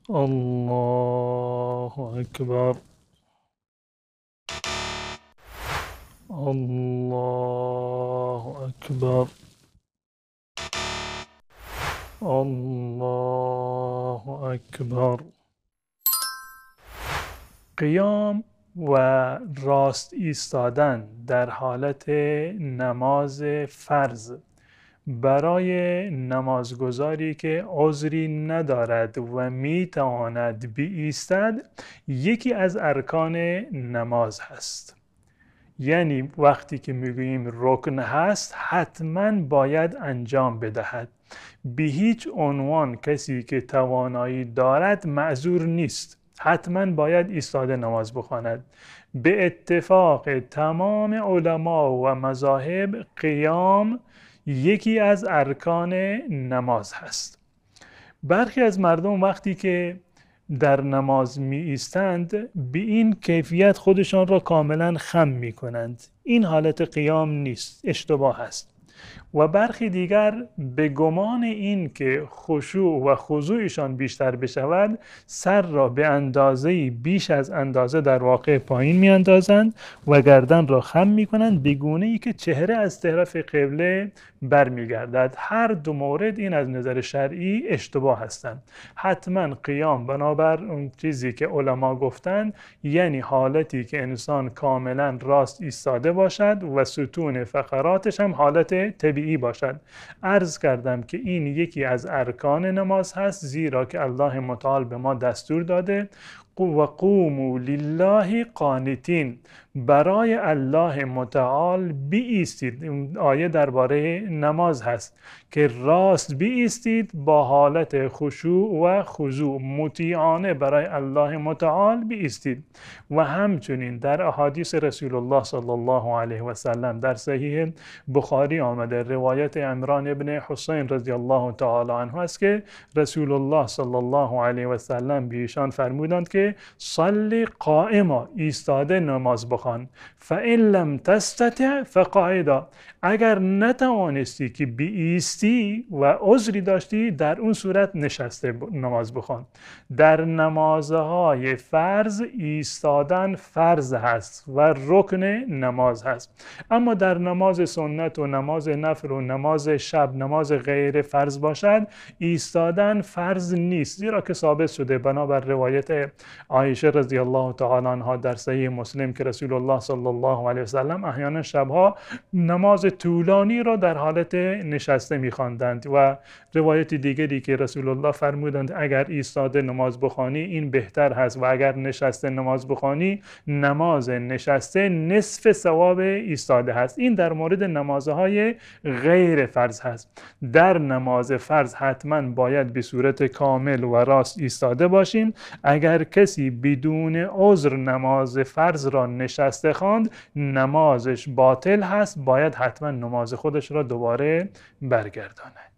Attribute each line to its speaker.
Speaker 1: Аллоҳу Акбар. Аллоҳу Акбар. Аллоҳу Акбар. Қиём ва рост истодан дар ҳолати намози фарз барои намозгузоре ки узре надорад ва метавонад биистад, яке аз аркони намоз ҳаст. Яъне вақте ки мегӯем рукн ҳаст, ҳатман бояд анҷом бидиҳад. Ба ҳеҷ унвон касе ки тавоноӣ дорад маъзур нест. Ҳатман бояд истода намоз бихонад. Ба иттифоқи тамоми уламо ва мазоҳиб қиём яке аз аркони намоз ҳаст. Бархе аз мардум вақте ки дар намоз меистанд, ба ин кайфият худашонро комилан хам мекунанд. Ин ҳолати қиём нест, иштибоҳ аст. Ва бархе дигар ба гумони ин ки хушӯъ ва хузӯъшон бештар бишавад, сарро ба андозае беш аз андоза дар воқеъ поён меандозанд ва гарданро хам мекунанд ба гунае ки чеҳра аз тарафи қибла бармегардад. Ҳар ду маврид ин аз назари шаръӣ иштибоҳ ҳастанд. Ҳатман қиём бинобар он чизе ки уламо гуфтанд, яъне ҳолате ки инсон комилан рост истода бошад ва сутуни фақароташ ҳам ҳолати табиӣ бошад. Арз кардам ки ин яке аз аркони намоз ҳаст, зеро ки Аллоҳи мутаол ба мо дастур додааст: ва қуму лиллаҳи қонитин, барои Аллоҳи мутаол биистед. Ин оя дар бораи намоз ҳаст ки рост биистед бо ҳолати хушӯъ ва хузӯъ, мутеона барои Аллоҳи мутаол биистед. Ва ҳамчунин дар аҳодиси Расулуллоҳ саллаллоҳу алайҳи васаллам дар Саҳеҳи Бухорӣ омада, ривояти Имрон ибни Ҳусайн разияллоҳу таоло анҳу аст ки Расулуллоҳ саллаллоҳу алайҳи васаллам ба эшон фармуданд ки салли қоима, истода намоз бихон, фаин лам тастатиъ фақоида, агар натавонистӣ ки биистӣ ва узре доштӣ, дар он сурат нишаста намоз бихон. Дар намозҳои фарз истодан фарз ҳаст ва рукни намоз ҳаст. Аммо дар намози суннат ва намози нафл ва намози шаб, намози ғайри фарз бошад, истодан фарз нест, зеро ки собит шуда бинобар ривояти Оиша разияллоҳу таоло анҳо дар Саҳеҳи Муслим ки Расулуллоҳ саллаллоҳу алайҳи васаллам аҳёнан шабҳо намози тӯлониро дар ҳолати нишаста мехонданд ва ривояти дигаре ки Расулуллоҳ фармуданд агар истода намоз бихонӣ ин беҳтар ҳаст ва агар нишаста намоз бихонӣ, намози нишаста нисфи савоби истода ҳаст. Ин дар мавриди намозҳои ғайри фарз ҳаст. Дар намози фарз ҳатман бояд ба сурати комил ва рост истода бошем. Агар касе бидуни узр намози фарзро нишаста хонд, намозаш ботил ҳаст, бояд ҳатман намози худашро дубора баргардонад.